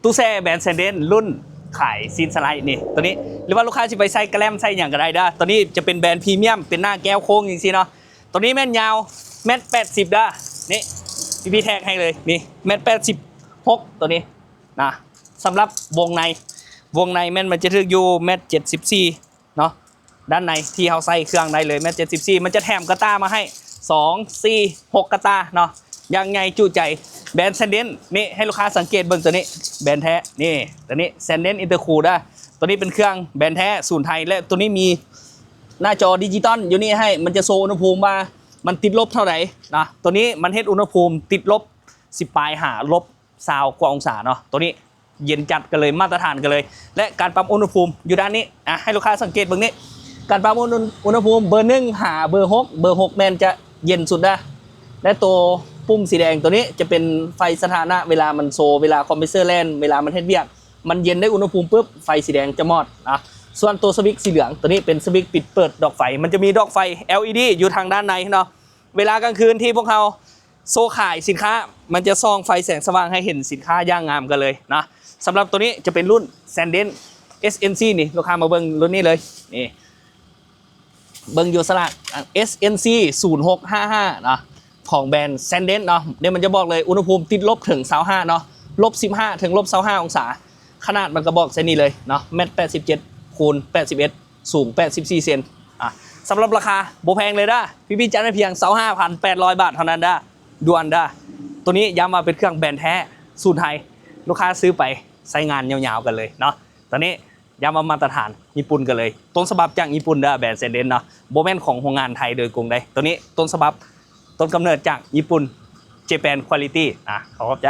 ຕູ້ແຊ່ແບຣນ Sandent ລຸ້ນຂາຍຊີ້ນສະໄລນີ້ ໂຕນີ້ ຫຼືວ່າລູກຄ້າຊິໄປໃສ່ກະແລັມໃສ່ຫຍັງກໍໄດ້ເດີ້. ໂຕນີ້ຈະເປັນແບຣນພຣີມຽມ ເປັນໜ້າແກ້ວໂຄ້ງຈັ່ງຊີ້ເນາະ. ໂຕນີ້ແມ່ນຍາວແມັດແປດສິບເດີ້ ນີ້ ພີ່ໆແທັກໃຫ້ເລີຍ ນີ້ແມັດແປດສິບຫົກ ໂຕນີ້ນະ. ສຳລັບວົງໃນ ວົງໃນແມ່ນມັນຈະຖືກຢູ່ແມັດເຈັດສິບສີ່ ເນາະ ດ້ານໃນທີ່ເຮົາໃສ່ເຄື່ອງໄດ້ເລີຍ ແມັດເຈັດສິບສີ່ ມັນຈະແຖມກະຕ່າມາໃຫ້ ສອງ ສີ່ ຫົກ ກະຕ່າເນາະ ຢ່າງໃຫຍ່ຈຸໃຈ. ແບຣນ Sandent ນີ້ ໃຫ້ລູກຄ້າສັງເກດເບິ່ງໂຕນີ້ ແບຣນແທ້ ນີ້ ໂຕນີ້ Sandent Intercool ເດີ້. ໂຕນີ້ເປັນເຄື່ອງແບຣນແທ້ສູນໄທ ແລະ ໂຕນີ້ມີໜ້າຈໍດິຈິຕອນຢູ່ນີ້ໃຫ້ ມັນຈະໂຊອຸນຫະພູມວ່າມັນຕິດລົບເທົ່າໃດນະ. ໂຕນີ້ມັນເຮັດອຸນຫະພູມຕິດລົບສິບປາຍຫາລົບ ຊາວກວ່າອົງສາເນາະ. ໂຕນີ້ເຢັນຈັດກັນເລີຍ ມາດຕະຖານກັນເລີຍ ແລະ ການປັບອຸນຫະພູມຢູ່ດ້ານນີ້ ອະ ໃຫ້ລູກຄ້າສັງເກດເບິ່ງນີ້ ການປັບອຸນ ອຸນຫະພູມເບີໜຶ່ງຫາເບີຫົກ ເບີຫົກແມ່ນຈະເຢັນສຸດເດີ້. ແລະ ໂຕປຸ່ມສີແດງໂຕນີ້ຈະເປັນໄຟສະຖານະ ເວລາມັນໂຊ ເວລາຄອມເພຣສເຊີແລ່ນ ເວລາມັນເຮັດວຽກ ມັນເຢັນໄດ້ອຸນຫະພູມປຶບ ໄຟສີແດງຈະມອດນະ. ສ່ວນໂຕສະວິດສີເຫຼືອງໂຕນີ້ເປັນສະວິດປິດເປີດດອກໄຟ ມັນຈະມີດອກໄຟ ແອລອີດີ ຢູ່ທາງດ້ານໃນເນາະ. ເວລາກາງຄືນທີ່ພວກເຮົາໂຊຂາຍສິນຄ້າ ມັນຈະສ່ອງໄຟແສງສະຫວ່າງໃຫ້ເຫັນສິນຄ້າຢ່າງງາມກັນເລີຍນະ. ສຳລັບໂຕນີ້ຈະເປັນລຸ້ນ Sandent ເອສເອັນຊີ ນີ້ ລູກຄ້າມາເບິ່ງລຸ້ນນີ້ເລີຍ ນີ້ ເບິ່ງຢູ່ສະຫຼາກ ເອສເອັນຊີ ສູນຫົກຫ້າຫ້າ ເນາະ ຂອງແບຣນ Sandent ເນາະ. ນີ້ມັນຈະບອກເລີຍ ອຸນຫະພູມຕິດລົບເຖິງຊາວຫ້າເນາະ ລົບສິບຫ້າເຖິງລົບຊາວຫ້າອົງສາ. ຂະໜາດມັນກະບອກໃສ່ນີ້ເລີຍເນາະ ແມັດແປດສິບເຈັດ ຄູນ ແປດສິບເອັດ ສູງ ແປດສິບສີ່ ເຊັນ. ອາ ສຳລັບລາຄາບໍ່ແພງເລີຍເດີ້ ພີ່ໆຈັດໃຫ້ພຽງ ຊາວຫ້າພັນແປດຮ້ອຍບາດເທົ່ານັ້ນເດີ້ ດ່ວນເດີ້. ໂຕນີ້ຢ້ຳວ່າເປັນເຄື່ອງແບຣນແທ້ສູນໄທ ລູກຄ້າຊື້ໄປໃຊ້ງານຍາວໆກັນເລີຍເນາະ. ໂຕນີ້ຢ້ຳວ່າມາດຕະຖານຍີ່ປຸ່ນກັນເລີຍ ຕົ້ນສະບັບຈາກຍີ່ປຸ່ນເດີ້ ແບຣນ Sandent ເນາະ ບໍ່ແມ່ນຂອງໂຮງງານໄທໂດຍກົງເດ້. ໂຕນີ້ຕົ້ນສະບັບ ຕົ້ນກຳເນີດຈາກຍີ່ປຸ່ນ Japan Quality. ອາ ຂໍຂອບໃຈ.